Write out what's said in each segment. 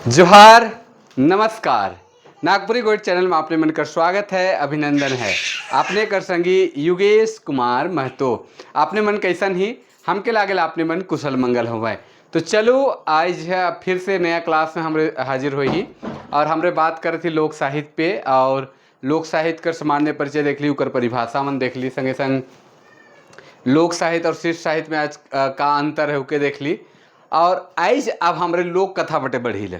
जोहार, नमस्कार। नागपुरी गोइठ चैनल में आपने मन कर स्वागत है, अभिनंदन है। आपने कर संगी युगेश कुमार महतो। आपने मन कैसन ही? हमके लागेल आपने मन कुशल मंगल हुआ। तो चलो, आज है फिर से नया क्लास में हमरे हाजिर हुई और हमरे बात करे थी लोक साहित्य पे और लोक साहित्य कर सामान्य परिचय देख ली, उकर परिभाषा मन देख ली, संगे संग लोक साहित्य और शिष्ट साहित्य में आज का अंतर है, उके देख ली। और आज अब हमरे लोक कथा बटे बढ़ी ले।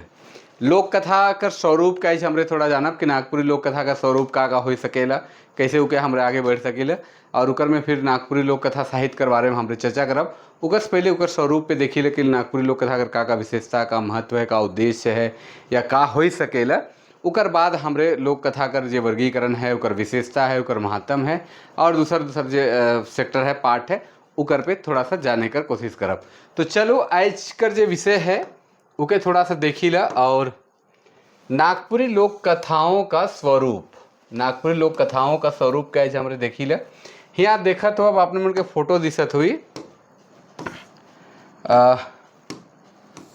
लोक कथा कर स्वरूप का आज हमरे थोड़ा जानब कि नागपुरी लोक कथा का स्वरूप का का हो सकेला, कैसे उके हमरे आगे बढ़ सकेला और उकर में फिर नागपुरी लोक कथा साहित्य कर बारे में हमरे चर्चा करब। उकर से पहले उकर स्वरूप पे देखी ले कि नागपुरी लोक कथा कर का का विशेषता, का महत्व है, का उद्देश्य है या का हो सकेला। उकर बाद हमरे लोक कथा कर जे वर्गीकरण है, उकर विशेषता है, उकर महात्म है और दूसर दूसर जे सेक्टर है, पार्ट है, उकर पे थोड़ा सा जाने कर कोशिश करब। तो चलो, आज कर जे विषय है, उके थोड़ा सा देखी ला। और नागपुरी लोक कथाओं का स्वरूप, नागपुरी लोक कथाओं का स्वरूप क्या है, हमरे देखी ला। यहाँ देखत हो, अब आपने मन के फोटो दिसत हुई,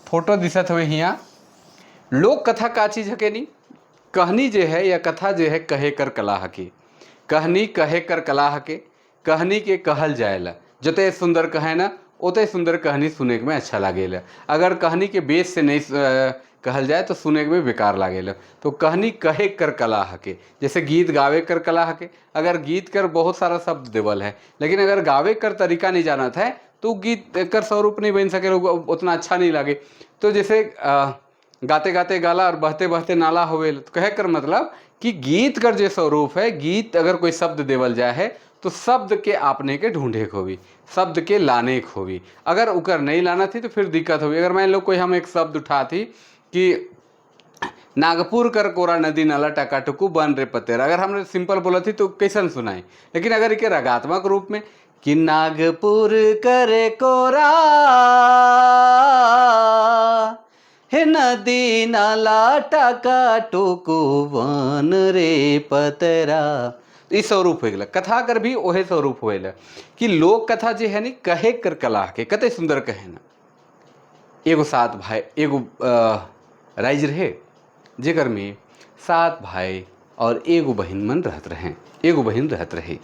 फोटो दिसत हुई। हिया लोक कथा का चीज हके नी? कहनी जे है या कथा जे है, कहे कर कला हके। कहनी कहे कर कला हके। कहनी के कहल जाएला। जते सुंदर कहे ना, उते सुंदर कहनी सुने में अच्छा लागेला। अगर कहनी के बेस से नहीं कहल जाए तो सुने में बेकार लागेला। तो कहनी कहे कर कला हके, जैसे गीत गावे कर कला हके। अगर गीत कर बहुत सारा शब्द देवल है, लेकिन अगर गावे कर तरीका नहीं जानत है तो गीत कर स्वरूप नहीं बन सके, उतना अच्छा नहीं लागे। तो जैसे गाते गाते गाला और बहते बहते नाला होवे। तो कहे कर मतलब कि गीत कर जो स्वरूप है, गीत अगर कोई शब्द देवल जाए है तो शब्द के आपने के ढूंढे के होवी, शब्द के लाने के होवी। अगर उकर नहीं लाना थी तो फिर दिक्कत होवी। अगर मान लो कोई हम एक शब्द उठा थी कि नागपुर कर कोरा नदी नाला टकाटुकू बन रे पतेर, अगर हमने सिंपल बोला थी तो कैसन सुनाई? लेकिन अगर इके रागात्मक रूप में कि नागपुर करे कोरा हे नदी नाला टकाटुकू बन रे पतरा, ई स्वरूप हो गया। कथा कर भी ओहे स्वरूप होएला कि लोक कथा जे है नी, कहे कर कला के कते सुंदर कहे ना। एगो सात भाई, एगो राइज रहे जेकर में सात भाई और एगो बहिन मन रहत रहे, एगो बहिन रहत रहे।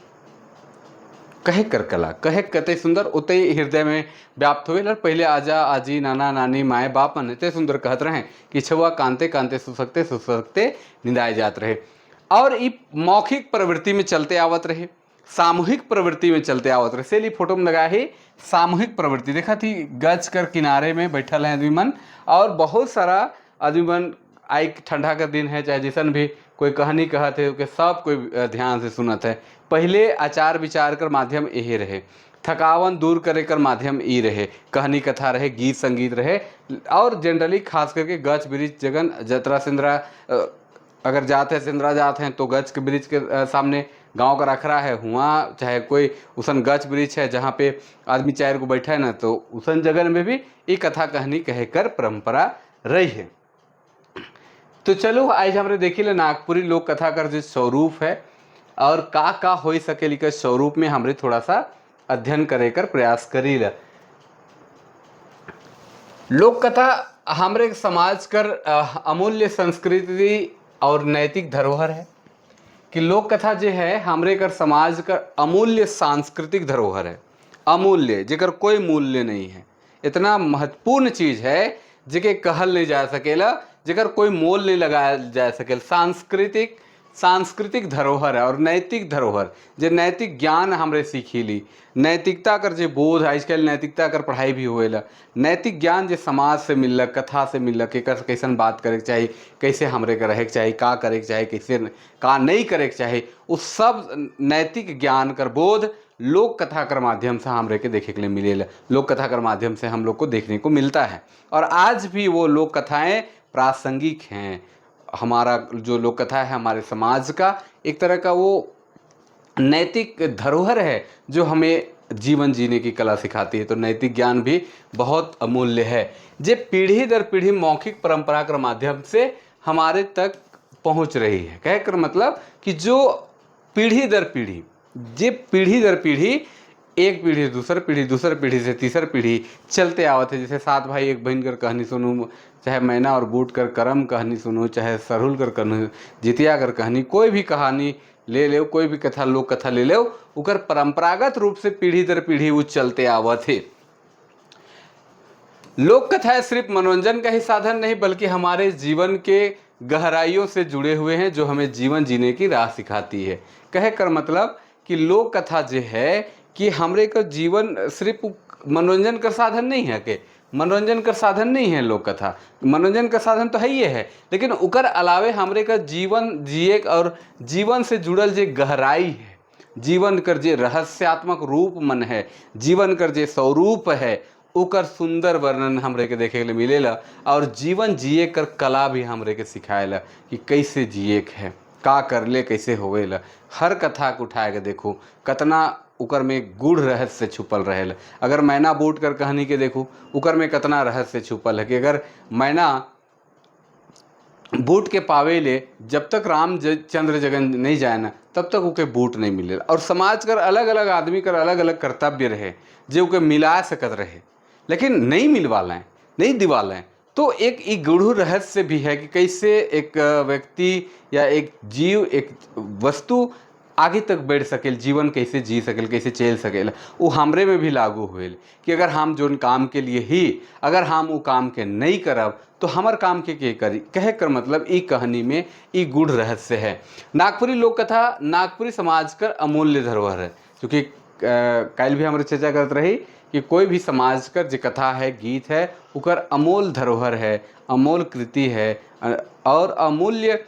कहे कर कला, कहे कते सुंदर, उते हृदय में व्याप्त हुए। पहले आजा आजी, नाना नानी, माए बाप मन इतने सुंदर कहत रहे कि छुआ कानते कानते सुसकते सुसकते निंदाए जात रहे। और ई मौखिक प्रवृत्ति में चलते आवत रहे, सामूहिक प्रवृत्ति में चलते आवत रहे। सेली फोटो में लगा है सामूहिक प्रवृत्ति। देखा थी, गज कर किनारे में बैठल है आदमी मन और बहुत सारा आदमी मन आई। ठंडा का दिन है, चाहे जैसन भी कोई कहानी कहत है, के सब कोई ध्यान से सुनत है। पहले आचार विचार कर माध्यम यही रहे, थकावन दूर करे कर माध्यम ई रहे, कहानी कथा रहे, गीत संगीत रहे। और जनरली खास करके गछ वृक्ष जगन जतरा सिंदरा अगर जाते हैं, सिंदरा जाते हैं तो गछ के वृक्ष के सामने गांव का रखरा है हुआ, चाहे कोई उसन गछ वृक्ष है जहाँ पे आदमी चार को बैठा है ना, तो उसन जगह में भी ये कथा कहानी कह कर परंपरा रही है। तो चलो, आज हमने देखी ले नागपुरी लोक कथा कर जो स्वरूप है और का का हो सके के स्वरूप में हमरे थोड़ा सा अध्ययन करे कर प्रयास करी। लोक कथा हमरे समाज कर अमूल्य संस्कृति और नैतिक धरोहर है कि लोक कथा जो है, हमरे कर समाज का अमूल्य सांस्कृतिक धरोहर है। अमूल्य, जेकर कोई मूल्य नहीं है। इतना महत्वपूर्ण चीज़ है जेके कहल नहीं जा सकेला, जेकर कोई मोल नहीं लगाया जा सकेला। सांस्कृतिक सांस्कृतिक धरोहर है और नैतिक धरोहर, जे नैतिक ज्ञान हमरे सीखीली, नैतिकता कर जे बोध। आजकल नैतिकता कर पढ़ाई भी होएला। नैतिक ज्ञान जे समाज से मिललक, कथा से मिललक, एकर कैसन बात करे के चाही, कैसे हमरे के रहे के चाही, का करे के चाही, कैसे का नहीं करे के चाही, उ सब नैतिक ज्ञान कर बोध लोक कथा कर माध्यम से हमरे के देखे के लिए मिलेला। लोक कथा कर माध्यम से हम लोग को देखने को मिलता है और आज भी वो लोक कथाएं प्रासंगिक हैं। हमारा जो लोक कथा है, हमारे समाज का एक तरह का वो नैतिक धरोहर है जो हमें जीवन जीने की कला सिखाती है। तो नैतिक ज्ञान भी बहुत अमूल्य है, जे पीढ़ी दर पीढ़ी मौखिक परंपरा के माध्यम से हमारे तक पहुंच रही है। कह कर मतलब कि जो पीढ़ी दर पीढ़ी, जे पीढ़ी दर पीढ़ी एक पीढ़ी से दूसर पीढ़ी, दूसर पीढ़ी से तीसर पीढ़ी चलते आवत है। जैसे सात भाई एक बहन कर कहानी सुनू, चाहे मैना और बूट कर करम कहानी सुनू, चाहे सरहुल कर कहानी, जितिया कर कहानी, कोई भी कहानी ले ले, कोई भी कथा, लोक कथा ले ले, उकर परंपरागत रूप से पीढ़ी दर पीढ़ी वो चलते आवत है। लोक कथाएं सिर्फ मनोरंजन का ही साधन नहीं, बल्कि हमारे जीवन के गहराइयों से जुड़े हुए हैं, जो हमें जीवन जीने की राह सिखाती है। कहे कर मतलब कि लोक कथा जो है कि हमरे का जीवन सिर्फ मनोरंजन का साधन नहीं है, के मनोरंजन का साधन नहीं है। लोक कथा मनोरंजन का साधन तो है ही है, लेकिन उकर अलावे हमरे का जीवन जिए और जीवन से जुड़ल जे गहराई है, जीवन कर जे रहस्यात्मक रूप मन है, जीवन कर जे स्वरूप है, ओकर सुंदर वर्णन हमरे के देखे के लिए मिलेला और जीवन जिए कर कला भी हमरे के सिखाएला कि कैसे जिए के है, का करले कैसे होवेला। हर कथा के उठाए के देखो, कतना उकर में गूढ़ रहस्य छुपल रहेला। अगर मैना बूट कर कहानी के देखो, उकर में कतना रहस्य छुपल है कि अगर मैना बूट के पावे ले, जब तक राम चंद्र जगन नहीं जाए ना, तब तक ओके बूट नहीं मिले। और समाज कर अलग अलग आदमी कर अलग अलग कर्तव्य रहे जे ओके मिला सकत रहे, लेकिन नहीं मिलवालें, नहीं दिवालें। तो एक ई गूढ़ रहस्य भी है कि कैसे एक व्यक्ति या एक जीव, एक वस्तु आगे तक बढ़ सकेल, जीवन कैसे जी सकेल, कैसे चल सकेल। वो हमरे में भी लागू होएल कि अगर हम जोन काम के लिए ही, अगर हम वो काम के नहीं करब तो हमर काम के करी। कहे कर मतलब ई कहानी में ई गूढ़ रहस्य है। नागपुरी लोक कथा नागपुरी समाज कर अमूल्य धरोहर है, क्योंकि कल भी हमारे चर्चा करत रही कि कोई भी समाज कर जो कथा है, गीत है, उकर अमोल धरोहर है, अमोल कृति है और अमूल्य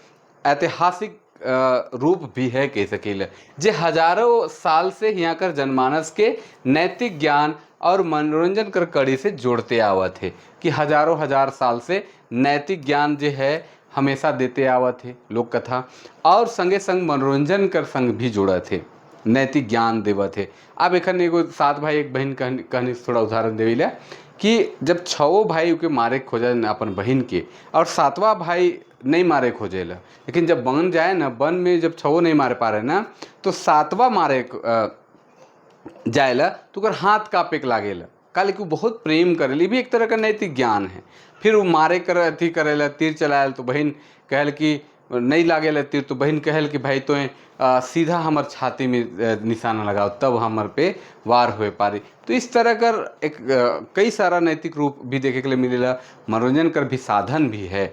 ऐतिहासिक रूप भी है कह सकीले, जे हजारों साल से यहाँ कर जनमानस के नैतिक ज्ञान और मनोरंजन कर कड़ी से जोड़ते आवत है, कि हजारों हजार साल से नैतिक ज्ञान जो है हमेशा देते आवत है लोक कथा और संगे संग मनोरंजन कर संग भी जोड़त है, नैतिक ज्ञान देवत है। अब एखन एगो सात भाई एक बहन कहनी कहनी से थोड़ा उदाहरण देवीला कि जब छवो भाई के मारे खोजे अपन बहन के और सातवां भाई नहीं मारे खोजेला, लेकिन जब वन जाए ना, वन में जब छवो नहीं मारे पा रहे ना, तो सातवां मारे जाएला तो ओकर हाथ कापे के लागेला, काहे कि वो बहुत प्रेम करेली। भी एक तरह का नैतिक ज्ञान है। फिर वो मारे कर अथी करेला, तीर चलायल तो बहन कहल कि नहीं लागेला तीर, तो बहन कहल कि भाई तो सीधा हमर छाती में निशाना लगाओ, तब हमर पे वार होए पारी। तो इस तरह कर एक कई सारा नैतिक रूप भी देखे के लिए मिलेला, मनोरंजन कर भी साधन भी है।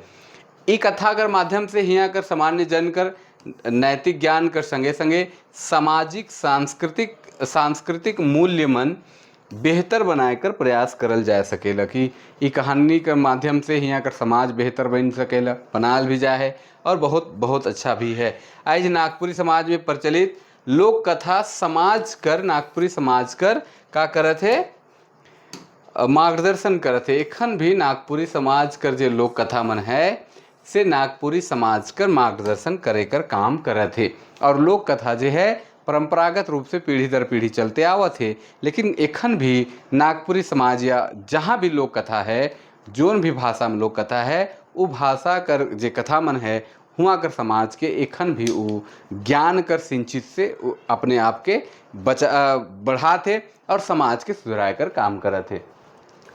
ई कथा कर माध्यम से हियाँ कर सामान्य जन कर नैतिक ज्ञान कर संगे संगे सामाजिक, सांस्कृतिक सांस्कृतिक मूल्य मन बेहतर बनाए कर प्रयास करल जा सकेला, कि ई कहानी के माध्यम से हियाँ कर समाज बेहतर बन सकेला, बनाल भी जाए है और बहुत बहुत अच्छा भी है। आज नागपुरी समाज में प्रचलित लोक कथा समाज कर, नागपुरी समाज कर का करत है? मार्गदर्शन करत है। एखन भी नागपुरी समाज कर जो लोक कथा मन है से नागपुरी समाज कर मार्गदर्शन करे कर काम करत है। और लोक कथा जो है परंपरागत रूप से पीढ़ी दर पीढ़ी चलते आवत है, लेकिन एखन भी नागपुरी समाज या जहाँ भी लोक कथा है, जोन भी भाषा में लोक कथा है, वो भाषा कर जे कथा मन है, हुआ कर समाज के एखन भी वो ज्ञान कर सिंचित से अपने आप के बचा बढ़ाते और समाज के सुधराए कर काम करत है।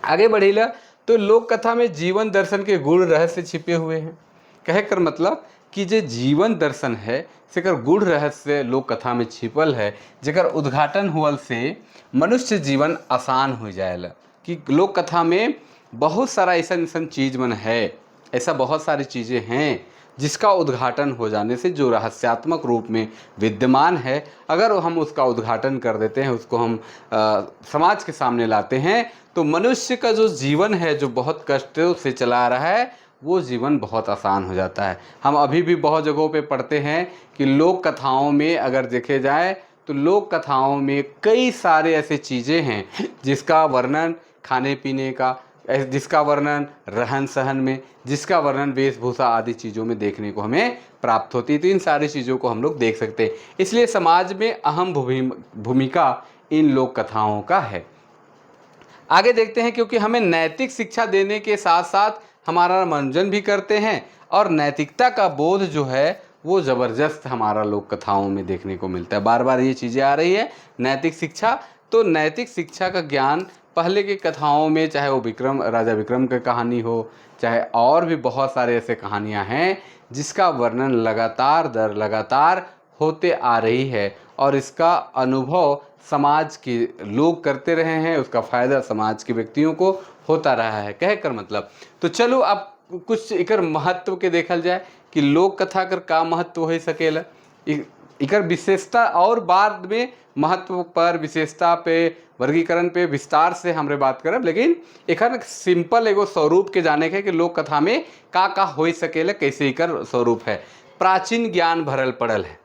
आगे बढ़ीला तो लोक कथा में जीवन दर्शन के गूढ़ रहस्य छिपे हुए हैं। कहे कर मतलब कि जे जीवन दर्शन है सेकर गूढ़ रहस्य लोक कथा में छिपल है, जेकर उद्घाटन हुअल से मनुष्य जीवन आसान हो जाएला, कि लोक कथा में बहुत सारा ऐसा ऐसा चीज मन है, ऐसा बहुत सारी चीज़ें हैं जिसका उद्घाटन हो जाने से, जो रहस्यात्मक रूप में विद्यमान है, अगर हम उसका उद्घाटन कर देते हैं, उसको हम समाज के सामने लाते हैं, तो मनुष्य का जो जीवन है, जो बहुत कष्टों से चला आ रहा है, वो जीवन बहुत आसान हो जाता है। हम अभी भी बहुत जगहों पे पढ़ते हैं कि लोक कथाओं में अगर देखे जाए तो लोक कथाओं में कई सारे ऐसे चीज़ें हैं जिसका वर्णन खाने पीने का, जिसका वर्णन रहन सहन में, जिसका वर्णन वेशभूषा आदि चीज़ों में देखने को हमें प्राप्त होती है। तो इन सारी चीज़ों को हम लोग देख सकते हैं। इसलिए समाज में अहम भूमिका इन लोक कथाओं का है। आगे देखते हैं, क्योंकि हमें नैतिक शिक्षा देने के साथ साथ हमारा मनोरंजन भी करते हैं और नैतिकता का बोध जो है वो ज़बरदस्त हमारा लोक कथाओं में देखने को मिलता है। बार बार ये चीज़ें आ रही है, नैतिक शिक्षा तो नैतिक शिक्षा का ज्ञान पहले की कथाओं में, चाहे वो विक्रम राजा विक्रम की कहानी हो, चाहे और भी बहुत सारे ऐसे कहानियाँ हैं जिसका वर्णन लगातार दर लगातार होते आ रही है और इसका अनुभव समाज के लोग करते रहे हैं, उसका फ़ायदा समाज के व्यक्तियों को होता रहा है। कहे कर मतलब तो चलो अब कुछ एकर महत्व के देखल जाए कि लोक कथा कर का महत्व हो सकेला, एकर विशेषता और बाद में महत्व पर, विशेषता पे, वर्गीकरण पे विस्तार से हमरे बात करब, लेकिन एखन सिंपल एगो स्वरूप के जाने के कि लोक कथा में का का हो सकेला, कैसे एकर स्वरूप है। प्राचीन ज्ञान भरल पड़ल है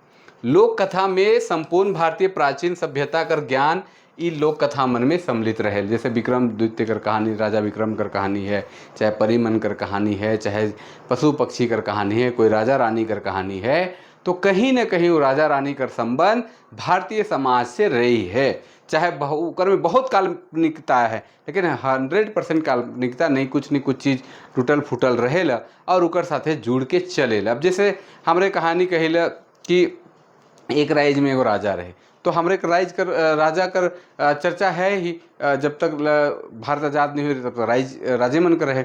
लोक कथा में। संपूर्ण भारतीय प्राचीन सभ्यता कर ज्ञान ई लोक कथा मन में सम्मिलित रहे। जैसे विक्रम द्वितीय कर कहानी, राजा विक्रम कर कहानी है, चाहे परिमन कर कहानी है, चाहे पशु पक्षी कर कहानी है, कोई राजा रानी कर कहानी है, तो कहीं ना कहीं वो राजा रानी कर संबंध भारतीय समाज से रही है। चाहे ओकर में बहुत काल्पनिकता है, लेकिन 100% काल्पनिकता नहीं, कुछ नहीं कुछ चीज़ टूटल फूटल रहेला और ओकर साथे जुड़ के चलेला। अब जैसे हमरे कहानी कहिला कि एक राज्य में एगो राजा रहे, तो हमरे राज्य कर राजा कर चर्चा है ही, जब तक भारत आज़ाद नहीं हुई तब तक राजे मन कर रहे,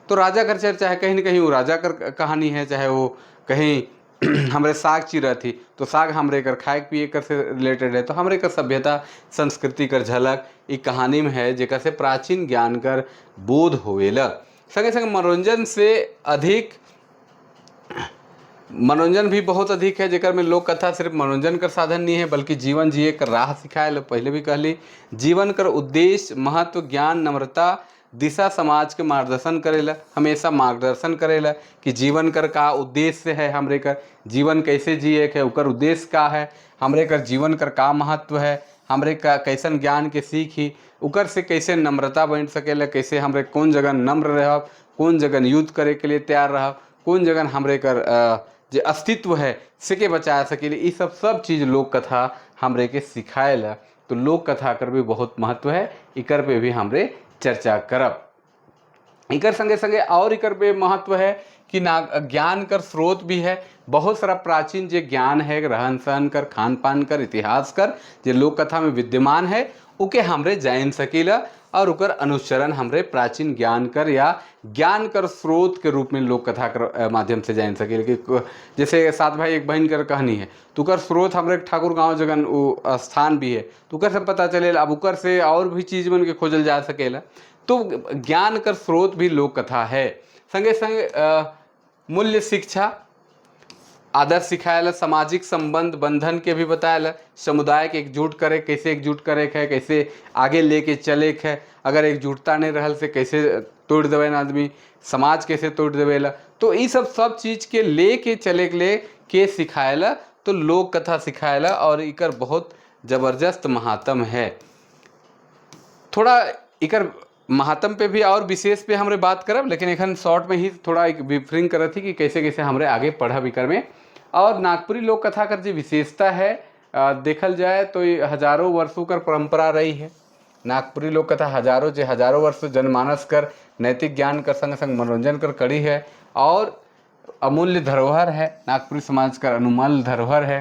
तो राजा कर चर्चा है, कहीं ना कहीं वो राजा कर कहानी है। चाहे वो कहीं हमरे साग चिरत थी तो साग हमरे कर खाए पिए कर से रिलेटेड है, तो हमरे कर सभ्यता संस्कृति कर झलक ई कहानी में है, जेकर से प्राचीन ज्ञान कर बोध होवेला। संगे संगे मनोरंजन से अधिक मनोरंजन भी बहुत अधिक है, जेकर में लोक कथा सिर्फ मनोरंजन कर साधन नहीं है बल्कि जीवन जिए कर राह सिखाए। पहले भी कहली, जीवन कर उद्देश्य, महत्व, ज्ञान, नम्रता, दिशा, समाज के मार्गदर्शन करेला, हमेशा मार्गदर्शन करेला कि जीवन कर का उद्देश्य है, हमरे कर जीवन कैसे जिए के ओकर उद्देश्य का है, हमरे कर जीवन कर का महत्व है, हमरे का कैसन ज्ञान के सीख ही, ओकर से कैसे नम्रता बन सकेला, कैसे हमरे कौन जगह नम्र रहब, कौन जगह युद्ध करे के लिए तैयार रहब, कौन जगह हमरे कर जो अस्तित्व है से के बचा सकेले, ये सब सब चीज़ लोक कथा हमरे के सिखाएला। तो लोक कथा कर भी बहुत महत्व है, इकर पे भी हमरे चर्चा करब। इकर संगे संगे और इकर पे महत्व है कि ना ज्ञान कर स्रोत भी है। बहुत सारा प्राचीन जो ज्ञान है, रहन सहन कर, खान पान कर, इतिहास कर, जो लोक कथा में विद्यमान है, उके हमरे जान सकीला और उकर अनुसरण हमरे प्राचीन ज्ञान कर या ज्ञान कर स्रोत के रूप में लोक कथा कर माध्यम से जान सकीला। कि जैसे सात भाई एक बहन कर कहानी है, तो उकर स्रोत हमरे ठाकुर गांव जगन वो स्थान भी है, तो उकर से पता चले, अब उकर से और भी चीज़ मन के खोजल जा सकेला। तो ज्ञान कर स्रोत भी लोक कथा है। संगे संग मूल्य शिक्षा, आदर्श सिखाएला, सामाजिक संबंध बंधन के भी बताएला, समुदाय के एकजुट करे, कैसे एकजुट करे है, कैसे आगे लेके चले है, अगर एकजुटता नहीं रहल से कैसे तोड़ देवे आदमी, समाज कैसे तोड़ देवेला, तो ये सब सब चीज़ के लेके चले के ले के सिखाएला, तो लोक कथा सिखाएला और इकर बहुत ज़बरदस्त महात्म है। थोड़ा इकर महात्म पे भी और विशेष पे हमरे बात करब, लेकिन एखन शॉर्ट में ही थोड़ा एक ब्रीफिंग करत थी कि कैसे कैसे हमरे आगे पढ़ब इकर में। और नागपुरी लोक कथा कर जो विशेषता है, देखल जाए तो ये हजारों वर्षों कर परंपरा रही है। नागपुरी लोक कथा हजारों जे हजारों वर्ष जनमानस कर नैतिक ज्ञान कर संग संग मनोरंजन कर कड़ी है और अमूल्य धरोहर है, नागपुरी समाज कर अनमोल धरोहर है।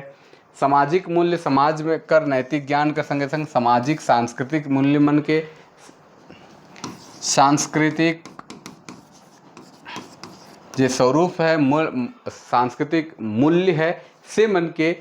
सामाजिक मूल्य समाज में कर नैतिक ज्ञान कर संगे संग सामाजिक सांस्कृतिक मूल्य मन के सांस्कृतिक जे स्वरूप है, मूल सांस्कृतिक मूल्य है, से मन के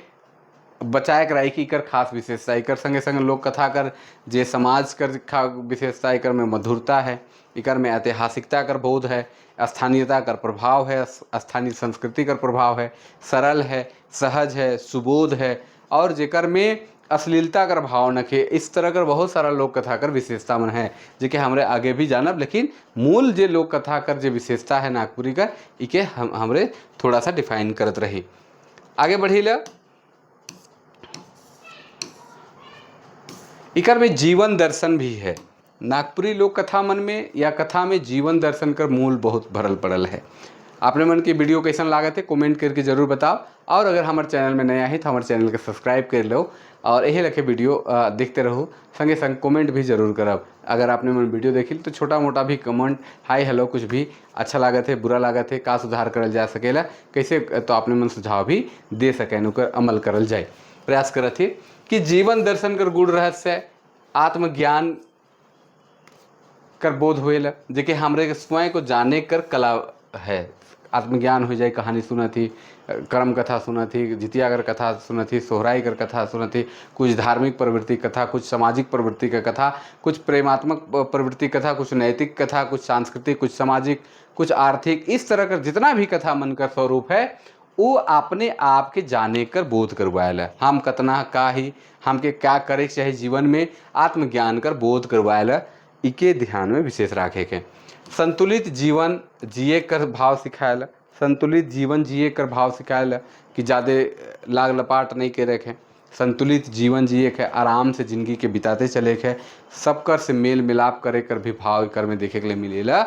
बचाए के राखी कर खास विशेषता। एकर संगे संगे लोक कथा कर जे समाज कर खा विशेषता, एकर में मधुरता है, एकर में ऐतिहासिकता कर बोध है, स्थानीयता कर प्रभाव है, स्थानीय संस्कृति कर प्रभाव है, सरल है, सहज है, सुबोध है और जेकर में अश्लीलता कर भाव नखे। इस तरह कर बहुत सारा लोक कथा कर विशेषता मन है जेके हमरे आगे भी जानब, लेकिन मूल जे लोक कथा कर जे विशेषता है नागपुरी का, इके हम हमरे थोड़ा सा डिफाइन करत रही। आगे बढ़ी। इकर में जीवन दर्शन भी है। नागपुरी लोक कथा मन में या कथा में जीवन दर्शन कर मूल बहुत भरल पड़ल है। आपने मन की वीडियो कैसन लागत है कमेंट करके जरूर बताओ और अगर हमारे चैनल में नया है तो हमारे चैनल के सब्सक्राइब कर लो और यही लखे वीडियो देखते रहो, संगे संग कमेंट भी जरूर करब। अगर आपने मन वीडियो देखी तो छोटा मोटा भी कमेंट, हाय हेलो, कुछ भी अच्छा लागत है, बुरा लागत है, का सुधार करल जा सकेला कैसे, तो आपने मन सुझाव भी दे सकें, ओकर अमल करल जाए। प्रयास करत ही कि जीवन दर्शन कर गूढ़ रहस्य है। आत्मज्ञान कर बोध होएला, जेके हमरे के स्वयं को जाने कर कला है। आत्मज्ञान हो जाए, कहानी सुनत ही, करम कथा सुनत ही, जितिया कर कथा सुनत ही, सोहराई कर कथा सुनत ही, कुछ धार्मिक प्रवृत्ति कथा, कुछ सामाजिक प्रवृत्ति का कथा, कुछ प्रेमात्मक प्रवृत्ति कथा, कुछ नैतिक कथा, कुछ सांस्कृतिक, कुछ सामाजिक, कुछ आर्थिक, इस तरह का जितना भी कथा मन का स्वरूप है, वो अपने आप के जाने कर बोध करवाएला। हम कतना का ही, हमके क्या करे के चाही जीवन में, आत्मज्ञान कर बोध करवाएला। इके ध्यान में विशेष रखे के। संतुलित जीवन जिए कर भाव सिखाएला। संतुलित जीवन जिए कर भाव सिखाएला कि ज़्यादा लाग लपाट नहीं करे के, संतुलित जीवन जिए के, आराम से जिंदगी के बिताते चले के, सबकर से मेल मिलाप करे कर भी भाव एकर में देखे के लिए मिलेला।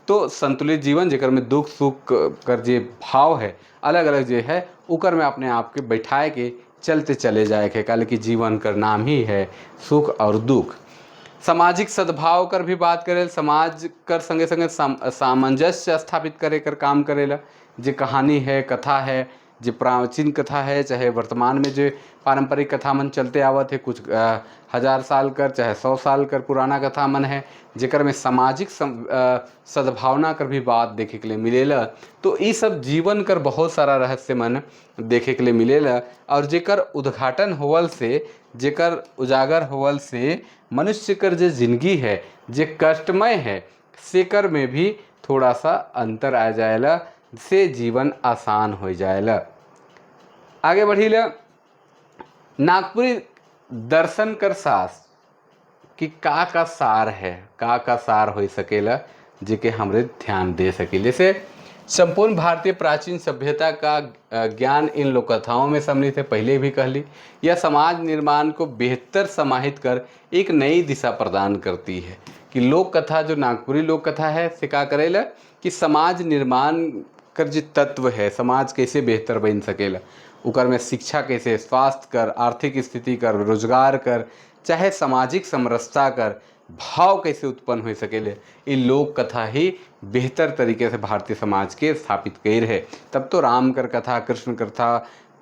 तो संतुलित जीवन, जेकर में दुख सुख कर जे भाव है, अलग अलग जे है, उकर में अपने आप के बैठाए के चलते चले जाए के, काहे कि जीवन कर नाम ही है सुख और दुख। सामाजिक सद्भाव कर भी बात करे, समाज कर संगे संगे सामंजस्य स्थापित करे कर काम करेला। जे कहानी है, कथा है, जे प्राचीन कथा है, चाहे वर्तमान में जो पारंपरिक कथा मन चलते आवत है, कुछ 1000 साल कर, चाहे 100 साल कर पुराना कथा मन है, जेकर में सामाजिक सद्भावना कर भी बात देखे के लिए मिलेला। तो ये सब जीवन कर बहुत सारा रहस्य मन देखे के लिए मिलेला और जेकर उद्घाटन होवल से, जेकर उजागर होवल से मनुष्य कर जे जिंदगी है, जे कष्टमय है, सेकर में भी थोड़ा सा अंतर आ जाएला, से जीवन आसान हो जाएला। आगे बढ़ीला, नागपुरी दर्शन कर सास कि का सार है, का सार हो सकेला, जेके हमरे ध्यान दे सके। जैसे संपूर्ण भारतीय प्राचीन सभ्यता का ज्ञान इन लोक कथाओं में सम्मिलित है, पहले भी कहली। यह समाज निर्माण को बेहतर समाहित कर एक नई दिशा प्रदान करती है कि लोक कथा, जो नागपुरी लोक कथा है, से का करेला कि समाज निर्माण कर जो तत्व है, समाज कैसे बेहतर बन सकेला, उकर में शिक्षा कैसे, स्वास्थ्य कर, आर्थिक स्थिति कर, रोजगार कर, चाहे सामाजिक समरसता कर भाव कैसे उत्पन्न हो सकेले, ये लोक कथा ही बेहतर तरीके से भारतीय समाज के स्थापित कर है। तब तो राम कर कथा, कृष्ण कथा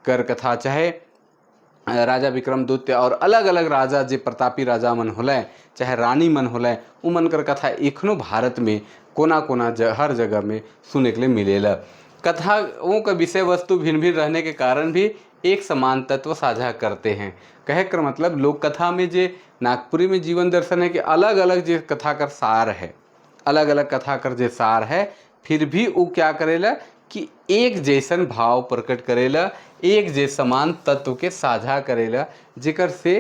कर कथा, चाहे राजा विक्रमादित्य और अलग अलग राजा, जे प्रतापी राजा मन होले, चाहे रानी मन होले, उ मन कर कथा एखनो भारत में कोना कोना हर जगह में सुने के लिए मिलेला। कथाओं का विषय वस्तु भिन्न भिन्न रहने के कारण भी एक समान तत्व साझा करते हैं। कहे कर मतलब, लोक कथा में जे नागपुरी में जीवन दर्शन है कि अलग अलग जे कथा कर सार है, अलग अलग कथा कर जे सार है, फिर भी वो क्या करेला कि एक जैसन भाव प्रकट करेला, एक जे समान तत्व के साझा करेला, जेकर से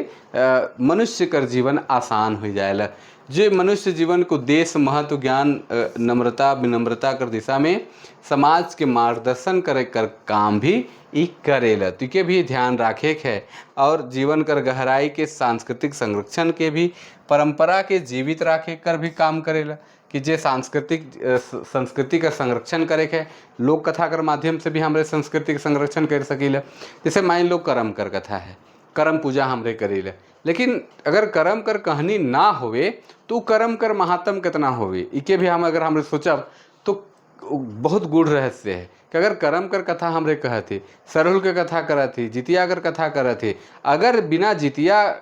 मनुष्य कर जीवन आसान हो जाएला, जे मनुष्य जीवन को देश, महत्व, ज्ञान, नम्रता, विनम्रता कर दिशा में समाज के मार्गदर्शन करे कर काम भी ई करेला। तो के भी ध्यान रखे के है और जीवन कर गहराई के सांस्कृतिक संरक्षण के भी, परंपरा के जीवित रखे कर भी काम करेला कि जे सांस्कृतिक संस्कृति का संरक्षण करे के, लोक कथा कर माध्यम से भी हमरे संस्कृति के संरक्षण कर सकीला। जैसे मान लो करम कर कथा है, करम पूजा हमरे करीले, लेकिन अगर करम कर कहानी ना होवे तो करम कर महात्म कितना होवे, इके भी हम अगर हमरे सोचब तो बहुत गूढ़ रहस्य है कि अगर करम कर कथा हमरे कहत ही, सरहुल के कथा करत ही, जितिया कर कथा करत ही, अगर बिना जितिया,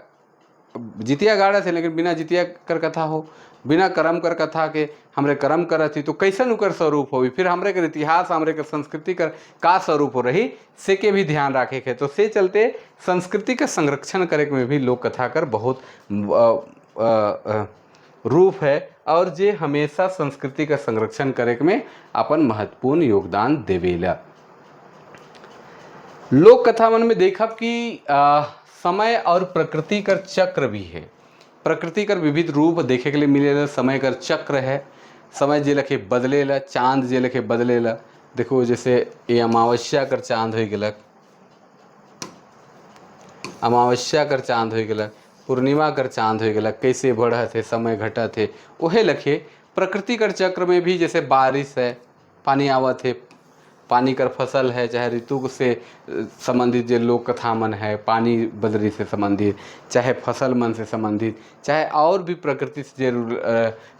जितिया गाड़त है, लेकिन बिना जितिया कर कथा हो, बिना करम कर कथा के हमरे करम करत ही, तो कैसन उकर स्वरूप होई? फिर हमरे कर इतिहास, हमरे कर संस्कृति कर का स्वरूप हो रही, से के भी ध्यान रखे के। तो से चलते संस्कृति का संरक्षण करे में भी लोक कथा कर बहुत रूप है और जे हमेशा संस्कृति का संरक्षण करे में अपन महत्वपूर्ण योगदान देवेला। लोक कथा मन में देखब कि समय और प्रकृति कर चक्र भी है। प्रकृति कर विविध रूप देखे के लिए मिलेला। समय कर चक्र है, समय जे लखे बदलेला, चांद जे लखे बदलेला। देखो, जैसे ये अमावस्या कर चांद हो गेलक, अमावस्या कर चांद हो गेलक, पूर्णिमा कर चांद हो गेलक, कैसे बढ़त है, समय घटत है। ओहे लखे प्रकृति कर चक्र में भी, जैसे बारिश है, पानी आवत है, पानी कर फसल है, चाहे ऋतु से संबंधित जो लोक कथा मन है, पानी बदरी से संबंधित, चाहे फसल मन से संबंधित, चाहे और भी प्रकृति से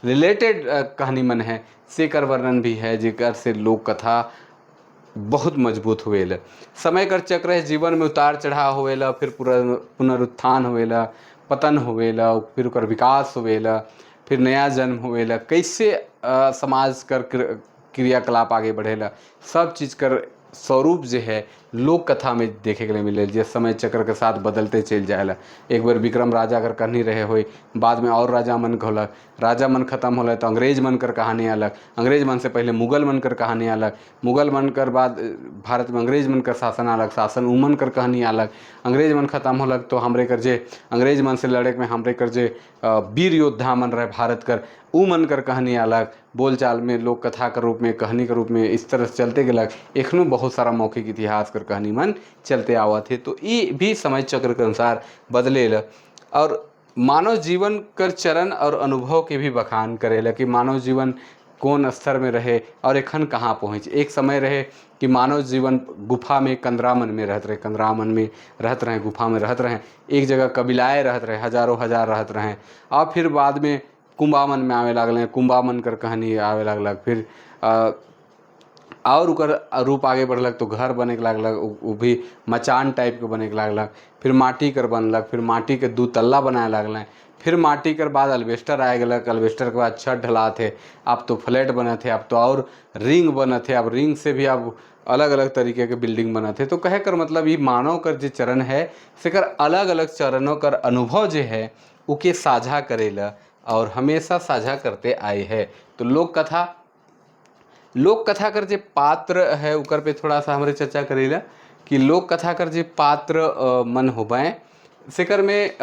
रिलेटेड कहानी मन है, से कर वर्णन भी है, जेकर से लोक कथा बहुत मजबूत हुएला। समय कर चक्र है, जीवन में उतार चढ़ाव होवेला, फिर पूरा पुनरुत्थान होवेला। पतन होवेला, फिर ओकर विकास होवेला, फिर नया जन्म होवेला, कैसे समाज कर क्रियाकलाप आगे बढ़ेला, सब चीज़ कर स्वरूप जे है लोक कथा में देखे के लिए मिले, जे समय चक्र के साथ बदलते चल जाएला। एक बार विक्रम राजा अगर कहानी रहे होई, बाद में और राजा मन होलक, राजा मन खत्म होले तो अंग्रेज मन कर कहानी अलग, अंग्रेज मन से पहले मुगल मन कर कहानी अलग, मुगल मन कर बाद भारत में अंग्रेज मन कर शासन अलग, शासन उमन कर कहानी अलग, अंग्रेज मन खत्म होलक तो हमरे कर जे अंग्रेज मन से लड़े में हमरे कर जे वीर योद्धा मन रहे भारत कर उ मन कर कहानी अलग, बोलचाल में लोक कथा के रूप में, कहानी के रूप में इस तरह से चलते गेलक। एखनो बहुत सारा मौखिक इतिहास कर कहानी मन चलते आवत है। तो ये भी समय चक्र के अनुसार बदलेला और मानव जीवन कर चरण और अनुभव के भी बखान करेला कि मानव जीवन कौन स्तर में रहे और एखन कहाँ पहुँच। एक समय रहे कि मानव जीवन गुफा में कंदरामन में रहत रहे, कंदरामन में रहत रहे, गुफा में रहत रहे, एक जगह कबीलाए रहत रहे, हजारों हजार रहत रहे। और फिर बाद में कुंबामन में आवे लागल, कुंबामन कर कहानी आवे लागलक, फिर और ओकर रूप आगे बढ़लक तो घर बने के लागलक, उ भी मचान टाइप के बने के लागलक, फिर माटी कर बनलक, फिर माटी के दू तल्ला बनाए लागल, फिर माटी कर बाद अल्बेस्टर आए गलक, अल्बेस्टर के बाद छत ढलात है, अब तो फ्लैट बनत है, अब तो और रिंग बनत है, अब रिंग से भी अब अलग अलग तरीके के बिल्डिंग बनत है। तो कहे कर मतलब ये मानव कर जो चरण है सेकर अलग अलग चरणों कर अनुभव जो है उके साझा करेला और हमेशा साझा करते आए है। तो लोक कथा, लोक कथा कर जे पात्र है उकर पे थोड़ा सा हमरे चर्चा करेला कि लोक कथा कर जे पात्र मन होबे सेकर में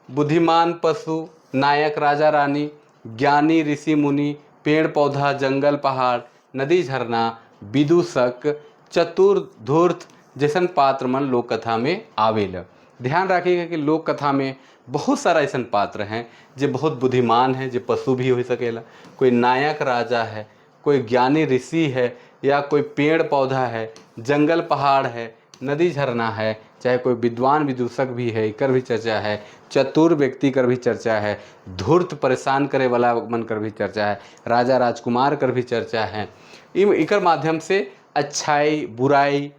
बुद्धिमान पशु, नायक राजा रानी, ज्ञानी ऋषि मुनि, पेड़ पौधा, जंगल पहाड़, नदी झरना, विदूषक, चतुर धूर्त जैसन पात्र मन लोक कथा में आवेला। ध्यान रखिएगा कि लोक कथा में बहुत सारा ऐसा पात्र हैं जो बहुत बुद्धिमान हैं, जो पशु भी हो सकेला, कोई नायक राजा है, कोई ज्ञानी ऋषि है, या कोई पेड़ पौधा है, जंगल पहाड़ है, नदी झरना है, चाहे कोई विद्वान विदूषक भी है, एकर भी चर्चा है, चतुर व्यक्ति कर भी चर्चा है, धूर्त परेशान करे वाला मन कर भी चर्चा है, राजा राजकुमार कर भी चर्चा है। इकर माध्यम से अच्छाई बुराई,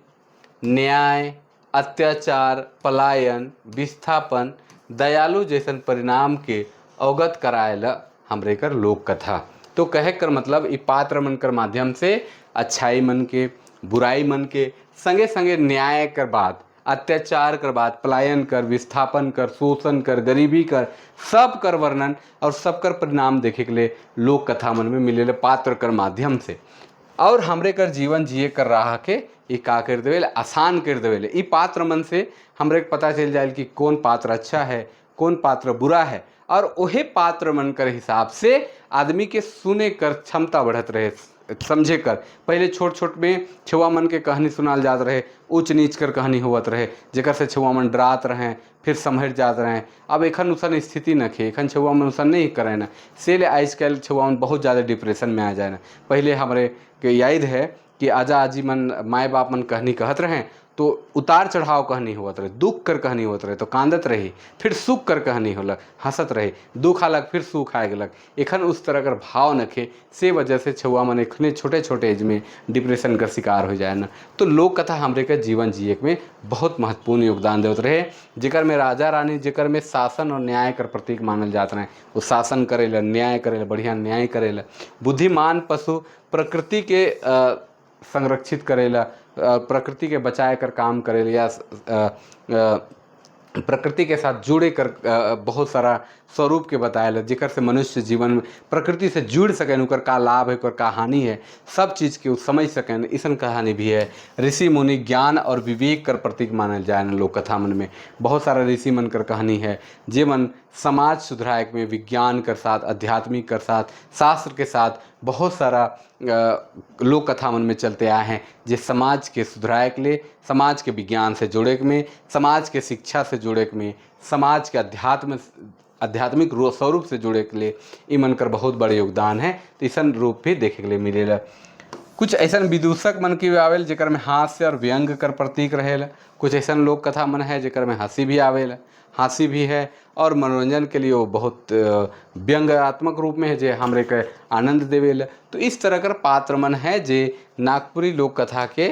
न्याय, अत्याचार, पलायन, विस्थापन, दयालु जैसन परिणाम के अवगत कराएला हमरे कर लोक कथा। तो कहे कर मतलब इ पात्र मन कर माध्यम से अच्छाई मन के, बुराई मन के संगे संगे न्याय कर बात, अत्याचार कर बात, पलायन कर, विस्थापन कर, शोषण कर, गरीबी कर, सब कर वर्णन और सब कर परिणाम देखे के लिए लोक कथा मन में मिले पात्र कर माध्यम से। और हमरे कर जीवन जिए कर राह के ये का कर देवे, आसान कर देवे। इ पात्र मन से हमरे के पता चल जाए कि कौन पात्र अच्छा है, कौन पात्र बुरा है, और वही पात्र मन कर हिसाब से आदमी के सुने कर क्षमता बढ़त रहे, समझे कर। पहले छोट छोट में छुआ मन के कहानी सुनाल जात रहे, ऊंच नीच कर कहानी होवत रहे, जेकर से छुआ मन डरात रहे, फिर समझ जात रहे। अब एखन उसन स्थिति न खे, एखन छुआ मन उसन नहीं करे ना, से ले आज कल छुआ मन बहुत ज़्यादा डिप्रेशन में आ जाए ना। पहले हमारे के याद है कि आजा आजी मन माए बाप मन कहानी कहत रहे तो उतार चढ़ाव कहानी होवत रहे, दुख कर कहानी होवत रहे तो कांदत रही, फिर सुख कर कहानी होलक, हंसत रही, दुख आलक फिर सुख आए गलक। एखन उस तरह कर भाव नखे, से वजह से छुआ मन एखने छोटे छोटे एज में डिप्रेशन का शिकार हो जाए ना। तो लोक कथा हमरे के जीवन जिए में बहुत महत्वपूर्ण योगदान देवत रहे, जेकर में राजा रानी, जेकर में शासन और न्याय कर प्रतीक मानल जात रहे। वो शासन करेला, न्याय करेला, बढ़िया न्याय करेला। बुद्धिमान पशु प्रकृति के संरक्षित करेला, प्रकृति के बचाए कर काम करेला, या प्रकृति के साथ जुड़े कर बहुत सारा स्वरूप के बताएला, जेकर से मनुष्य जीवन में प्रकृति से जुड़ सकें, उकर का लाभ है, उकर का हानि है, सब चीज़ के समझ सकें, ऐसन कहानी भी है। ऋषि मुनि ज्ञान और विवेक कर प्रतीक मानल जाए लोक कथा मन में। बहुत सारा ऋषि मन कर कहानी है जे मन समाज सुधराए में विज्ञान कर साथ, आध्यात्मिक कर साथ, शास्त्र के साथ बहुत सारा लोक कथा मन में चलते आए हैं, जे समाज के सुधराए के लिए, समाज के विज्ञान से जुड़े में, समाज के शिक्षा से जुड़े में, समाज के अध्यात्म आध्यात्मिक स्वरूप से जुड़े के लिए इमन कर बहुत बड़े योगदान है। तो ऐसा रूप भी देखे के लिए मिलेला। कुछ ऐसा विदूषक मन की भी आवेल जेकर में हास्य और व्यंग कर प्रतीक रहेला। कुछ ऐसा लोक कथा मन है जेकर में हंसी भी आवेला, हंसी भी है और मनोरंजन के लिए वो बहुत व्यंग्यात्मक रूप में है जे हमरे के आनंद देवेला। तो इस तरह कर पात्र मन है जे नागपुरी लोक कथा के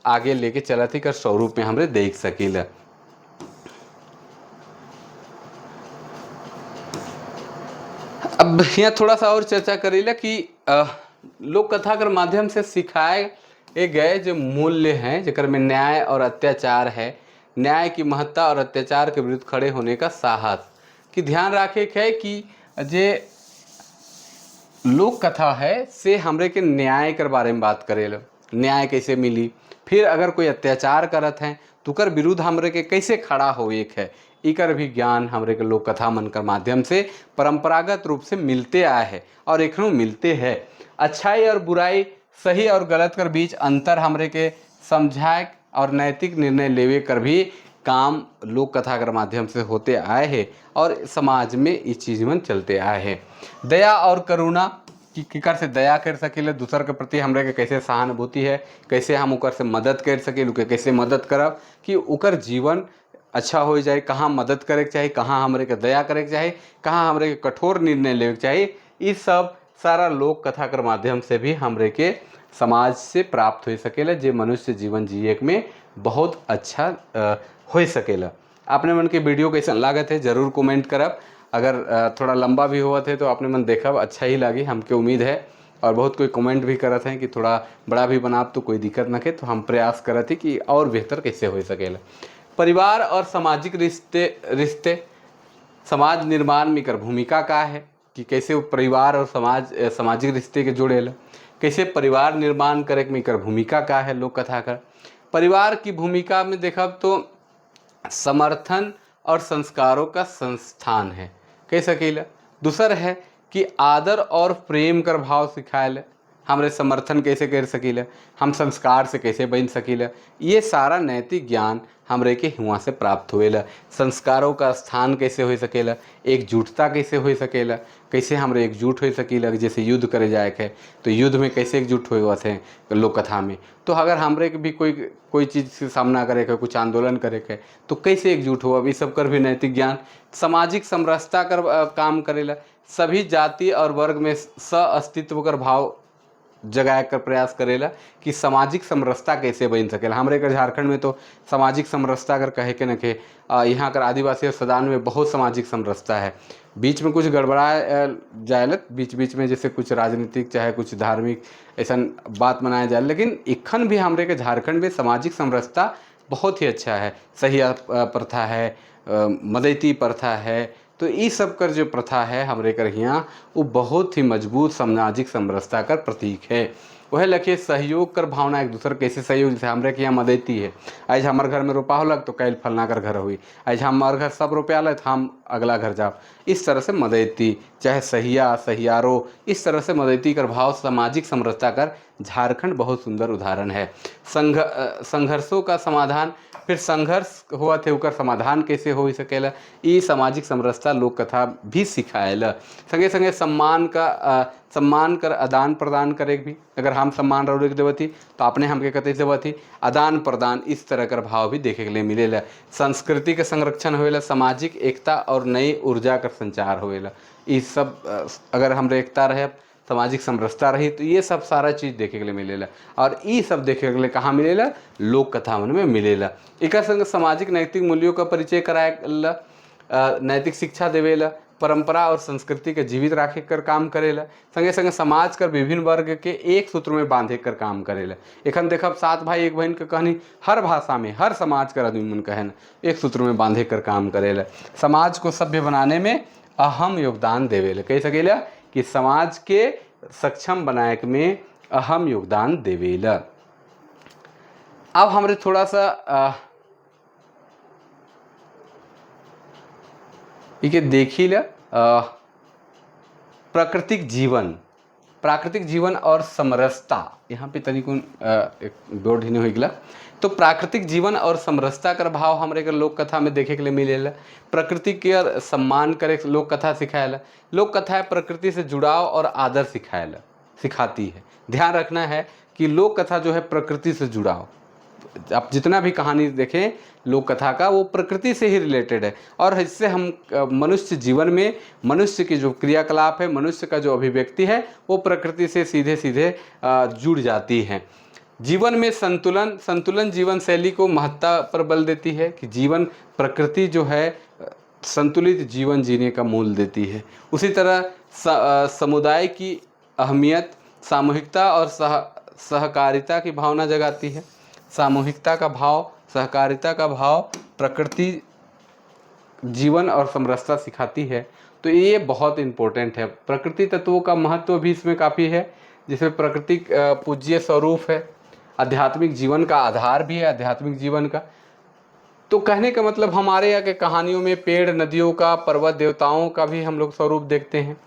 आगे लेके चलत कर स्वरूप में हमरे देख सकीला। अब यहाँ थोड़ा सा और चर्चा करीला कि लोक कथा के माध्यम से सिखाए गए जो मूल्य हैं, जेकर में न्याय और अत्याचार है, न्याय की महत्ता और अत्याचार के विरुद्ध खड़े होने का साहस। कि ध्यान रखे के है कि जे लोक कथा है से हमरे के न्याय कर बारे में बात करेला, न्याय कैसे मिली, फिर अगर कोई अत्याचार करत हैं तो कर विरुद्ध हमरे के कैसे खड़ा हो एक है, इकर भी ज्ञान हमरे के लोक कथा मन कर माध्यम से परंपरागत रूप से मिलते आए है और एखनो मिलते हैं। अच्छाई और बुराई, सही और गलत कर बीच अंतर हमरे के समझाए और नैतिक निर्णय लेवे कर भी काम लोक कथा के माध्यम से होते आए हैं और समाज में इस चीज़ में चलते आए हैं। दया और करुणा कि केकर से दया कर सकेले, दूसर के प्रति हमरे के कैसे सहानुभूति है, कैसे हम ओकर से मदद कर सकेले, ओके कैसे मदद करब कि ओकर जीवन अच्छा हो जाए, कहाँ मदद करे के चाही, कहाँ हमरे के दया करे के चाही, कहाँ हमरे के कठोर निर्णय लेवे के चाही, ई सब सारा लोक कथा के माध्यम से भी हमरे के समाज से प्राप्त हो सकेला, जे मनुष्य जीवन जिए में बहुत अच्छा हो सकेला। आपने मन के वीडियो कैसन लागत है जरूर कमेंट करब। अगर थोड़ा लंबा भी होवत है तो आपने मन देखब अच्छा ही लागी, हमके उम्मीद है। और बहुत कोई कमेंट भी करत हैं कि थोड़ा बड़ा भी बनाब तो कोई दिक्कत न है, तो हम प्रयास करत ही कि और बेहतर कैसे हो सकेला। परिवार और सामाजिक रिश्ते रिश्ते समाज निर्माण में एकर भूमिका का है कि कैसे वो परिवार और समाज सामाजिक रिश्ते के जोड़ेला, कैसे परिवार निर्माण करे में एकर भूमिका का है। लोक कथा कर परिवार की भूमिका में देखब तो समर्थन और संस्कारों का संस्थान है कह सकीला। दूसर है कि आदर और प्रेम कर भाव सिखाएल, हमरे समर्थन कैसे कर सकीला, हम संस्कार से कैसे बन सकीला, ये सारा नैतिक ज्ञान हमरे के हुआ से प्राप्त होएला। संस्कारों का स्थान कैसे हो सकेला, एकजुटता कैसे हो सकेला, कैसे हमरे एकजुट हो सकीला। जैसे युद्ध करे जाए के तो युद्ध में कैसे एकजुट हो थे लोक कथा में, तो अगर हमरे के भी कोई कोई चीज़ से सामना करे के, कुछ आंदोलन करे के तो कैसे एकजुट हो, अब ई सब कर भी नैतिक ज्ञान। सामाजिक समरसता कर काम करेला, सभी जाति और वर्ग में सह अस्तित्व कर भाव जगाए कर प्रयास करेला कि सामाजिक समरसता कैसे बन सकेला। हमरे के झारखंड में तो सामाजिक समरसता अगर कहे के न के यहाँ कर आदिवासी और सदान में बहुत सामाजिक समरसता है। बीच में कुछ गड़बड़ा जाए, बीच बीच में जैसे कुछ राजनीतिक चाहे कुछ धार्मिक ऐसा बात मनाया जाए, लेकिन इखन भी हमरे के झारखंड में सामाजिक समरसता बहुत ही अच्छा है। सही प्रथा है, मदैती प्रथा है, तो ई सब कर जो प्रथा है हमरे कर हियाँ वो बहुत ही मजबूत सामाजिक समरसता कर प्रतीक है। वह लखे सहयोग कर भावना, एक दूसर कैसे सहयोग, जैसे हमरे के यहाँ मदैती है, आज हमार घर में रोपा होलक तो कल फलना कर घर हुई, आज हमार घर सब रोपा आल तो हम अगला घर जाओ, इस तरह से मदैती चाहे सहिया सहियारो, इस तरह से मदैती कर भाव सामाजिक समरसता कर झारखंड बहुत सुंदर उदाहरण है। संघर्षों का समाधान, फिर संघर्ष हुआ थे ओकर समाधान कैसे हो सकेला, ई सामाजिक समरसता लोक कथा भी सिखाएला। संगे संगे सम्मान का सम्मान कर आदान प्रदान करे भी, अगर हम सम्मान रउरे के देवती तो आपने हमके कते देवती, आदान प्रदान इस तरह कर भाव भी देखे के लिए मिलेला। संस्कृति के संरक्षण होएला, सामाजिक एकता और नई ऊर्जा का संचार होएला। ई सब अगर हमरे एकता रहे, सामाजिक समरसता रही तो ये सब सारा चीज़ देखे के लिए मिलेला। और ई सब देखे के लिए कहाँ मिलेला, लोक कथा मन में मिलेला। एकर संग सामाजिक नैतिक मूल्यों का परिचय कराएला, नैतिक शिक्षा देवेला, परंपरा और संस्कृति के जीवित राखे कर काम करेला, संगे संगे समाज कर विभिन्न वर्ग के एक सूत्र में बांधे कर काम करेला। एखन देखब सात भाई एक बहन के कहानी हर भाषा में हर समाज कर आदमी मन कहन एक सूत्र में बांधे कर काम करेला। समाज को सभ्य बनाने में अहम योगदान देवेला, कह सकेला कि समाज के सक्षम बनाए में अहम योगदान देवेला। अब हमरे थोड़ा सा इके देखी ला प्राकृतिक जीवन, प्राकृतिक जीवन और समरसता, यहाँ पे तनिकुन एक बोर्ड ही नहीं हो गया। तो प्राकृतिक जीवन और समरसता कर भाव हमरे के लोक कथा में देखे के लिए मिलेला। प्रकृति के सम्मान करे लोक कथा सिखाएला। लोक कथा प्रकृति से जुड़ाव और आदर सिखाएला, सिखाती है। ध्यान रखना है कि लोक कथा जो है प्रकृति से जुड़ाव, आप जितना भी कहानी देखें लोक कथा का वो प्रकृति से ही रिलेटेड है। और इससे हम मनुष्य जीवन में मनुष्य की जो क्रियाकलाप है, मनुष्य का जो अभिव्यक्ति है वो प्रकृति से सीधे सीधे जुड़ जाती है। जीवन में संतुलन, संतुलन जीवन शैली को महत्ता पर बल देती है कि जीवन प्रकृति जो है संतुलित जीवन जीने का मूल देती है। उसी तरह समुदाय की अहमियत, सामूहिकता और सहकारिता की भावना जगाती है। सामूहिकता का भाव, सहकारिता का भाव, प्रकृति, जीवन और समरसता सिखाती है। तो ये बहुत इम्पोर्टेंट है। प्रकृति तत्वों का महत्व भी इसमें काफ़ी है, जिसमें प्रकृति पूज्य स्वरूप है, आध्यात्मिक जीवन का आधार भी है, आध्यात्मिक जीवन का। तो कहने का मतलब हमारे यहाँ के कहानियों में पेड़, नदियों का, पर्वत, देवताओं का भी हम लोग स्वरूप देखते हैं।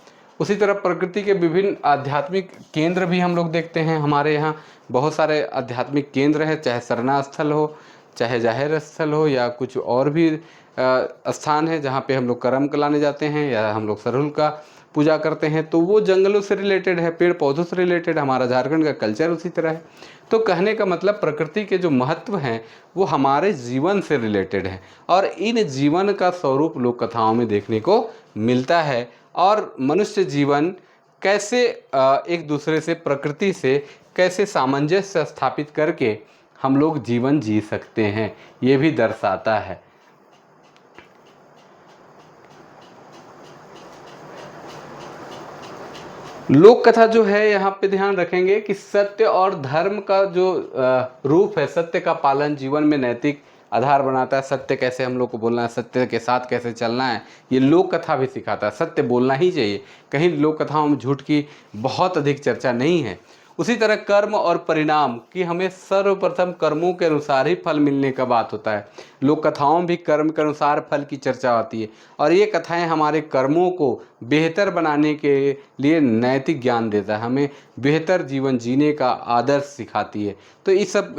उसी तरह प्रकृति के विभिन्न आध्यात्मिक केंद्र भी हम लोग देखते हैं। हमारे यहाँ बहुत सारे आध्यात्मिक केंद्र हैं, चाहे सरना स्थल हो, चाहे जाहिर स्थल हो, या कुछ और भी स्थान है जहाँ पे हम लोग करम लाने जाते हैं या हम लोग सरहुल का पूजा करते हैं, तो वो जंगलों से रिलेटेड है, पेड़ पौधों से रिलेटेड। हमारा झारखंड का कल्चर उसी तरह है। तो कहने का मतलब प्रकृति के जो महत्व हैं वो हमारे जीवन से रिलेटेड है और इन जीवन का स्वरूप लोक कथाओं में देखने को मिलता है। और मनुष्य जीवन कैसे एक दूसरे से, प्रकृति से कैसे सामंजस्य स्थापित करके हम लोग जीवन जी सकते हैं, ये भी दर्शाता है। लोक कथा जो है यहाँ पे ध्यान रखेंगे कि सत्य और धर्म का जो रूप है, सत्य का पालन जीवन में नैतिक आधार बनाता है। सत्य कैसे हम लोग को बोलना है, सत्य के साथ कैसे चलना है, ये लोक कथा भी सिखाता है। सत्य बोलना ही चाहिए, कहीं लोक कथाओं में झूठ की बहुत अधिक चर्चा नहीं है। उसी तरह कर्म और परिणाम कि हमें सर्वप्रथम कर्मों के अनुसार ही फल मिलने का बात होता है। लोक कथाओं में भी कर्म के अनुसार फल की चर्चा होती है और ये कथाएं हमारे कर्मों को बेहतर बनाने के लिए नैतिक ज्ञान देता है, हमें बेहतर जीवन जीने का आदर्श सिखाती है। तो इस सब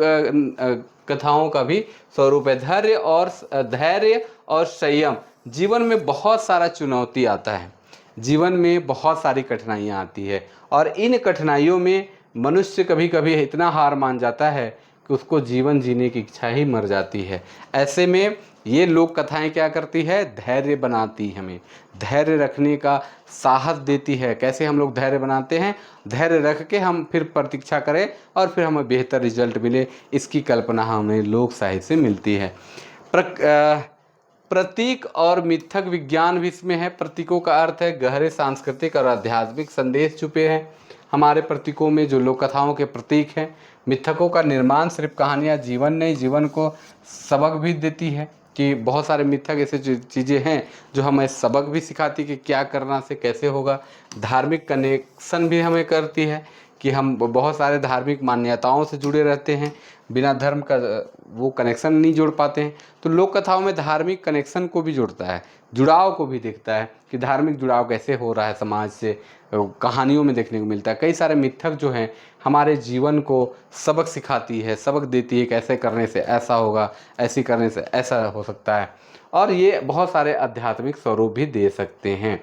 कथाओं का भी स्वरूप है। धैर्य और संयम। जीवन में बहुत सारा चुनौती आता है, जीवन में बहुत सारी कठिनाइयाँ आती है और इन कठिनाइयों में मनुष्य कभी-कभी इतना हार मान जाता है कि उसको जीवन जीने की इच्छा ही मर जाती है। ऐसे में ये लोक कथाएं क्या करती है, धैर्य बनाती है, हमें धैर्य रखने का साहस देती है। कैसे हम लोग धैर्य बनाते हैं, धैर्य रख के हम फिर प्रतीक्षा करें और फिर हमें बेहतर रिजल्ट मिले, इसकी कल्पना हमें लोक साहित्य से मिलती है। प्रतीक और मिथक विज्ञान भी इसमें है। प्रतीकों का अर्थ है गहरे सांस्कृतिक और आध्यात्मिक संदेश छुपे हैं हमारे प्रतीकों में, जो लोक कथाओं के प्रतीक हैं। मिथकों का निर्माण सिर्फ कहानियाँ जीवन नहीं, जीवन को सबक भी देती है कि बहुत सारे मिथक ऐसे चीज़ें हैं जो हमें सबक भी सिखाती कि क्या करना से कैसे होगा। धार्मिक कनेक्शन भी हमें करती है कि हम बहुत सारे धार्मिक मान्यताओं से जुड़े रहते हैं, बिना धर्म का वो कनेक्शन नहीं जोड़ पाते हैं। तो लोक कथाओं में धार्मिक कनेक्शन को भी जोड़ता है, जुड़ाव को भी देखता है कि धार्मिक जुड़ाव कैसे हो रहा है समाज से, कहानियों में देखने को मिलता है। कई सारे मिथक जो हैं हमारे जीवन को सबक सिखाती है, सबक देती है कैसे करने से ऐसा होगा, ऐसी करने से ऐसा हो सकता है, और ये बहुत सारे आध्यात्मिक स्वरूप भी दे सकते हैं।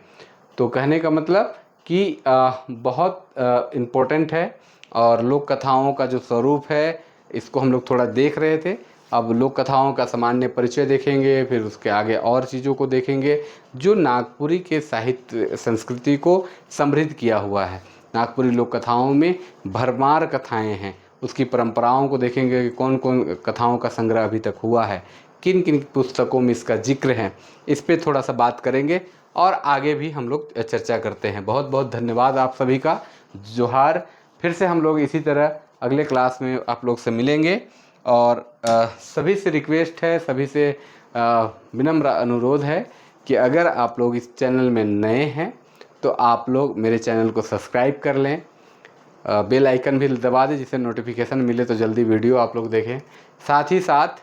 तो कहने का मतलब कि बहुत इम्पोर्टेंट है और लोक कथाओं का जो स्वरूप है इसको हम लोग थोड़ा देख रहे थे। अब लोक कथाओं का सामान्य परिचय देखेंगे, फिर उसके आगे और चीज़ों को देखेंगे जो नागपुरी के साहित्य संस्कृति को समृद्ध किया हुआ है। नागपुरी लोक कथाओं में भरमार कथाएं हैं, उसकी परंपराओं को देखेंगे कि कौन-कौन कथाओं का संग्रह अभी तक हुआ है, किन-किन पुस्तकों में इसका जिक्र है, इस पे थोड़ा सा बात करेंगे और आगे भी हम लोग चर्चा करते हैं। बहुत बहुत धन्यवाद आप सभी का, जोहार। फिर से हम लोग इसी तरह अगले क्लास में आप लोग से मिलेंगे और सभी से रिक्वेस्ट है, सभी से विनम्र अनुरोध है कि अगर आप लोग इस चैनल में नए हैं तो आप लोग मेरे चैनल को सब्सक्राइब कर लें, बेल आइकन भी दबा दें जिससे नोटिफिकेशन मिले तो जल्दी वीडियो आप लोग देखें। साथ ही साथ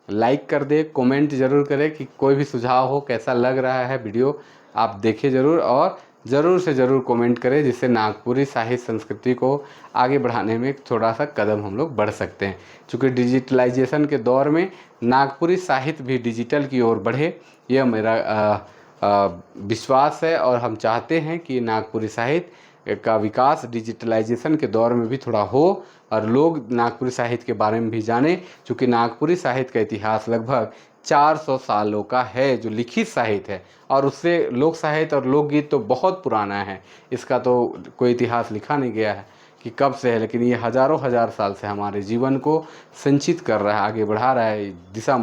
लाइक कर दे, कमेंट ज़रूर करें कि कोई भी सुझाव हो, कैसा लग रहा है वीडियो आप देखें ज़रूर, और ज़रूर से ज़रूर कमेंट करें जिससे नागपुरी साहित्य संस्कृति को आगे बढ़ाने में थोड़ा सा कदम हम लोग बढ़ सकते हैं। चूँकि डिजिटलाइजेशन के दौर में नागपुरी साहित्य भी डिजिटल की ओर बढ़े, यह मेरा विश्वास है और हम चाहते हैं कि नागपुरी साहित्य का विकास डिजिटलाइजेशन के दौर में भी थोड़ा हो और लोग नागपुरी साहित्य के बारे में भी जानें। चूँकि नागपुरी साहित्य का इतिहास लगभग 400 सालों का है जो लिखित साहित्य है, और उससे लोक साहित्य और लोकगीत तो बहुत पुराना है, इसका तो कोई इतिहास लिखा नहीं गया है कि कब से है, लेकिन ये हज़ारों हज़ार साल से हमारे जीवन को संचित कर रहा है, आगे बढ़ा रहा है, दिशा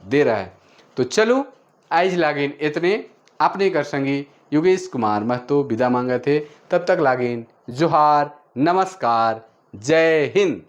दे रहा है। तो चलो आज लागिन इतने, अपने कर संगी योगेश कुमार महतो विदा मांगत हे। तब तक लागिन जोहार, नमस्कार, जय हिंद।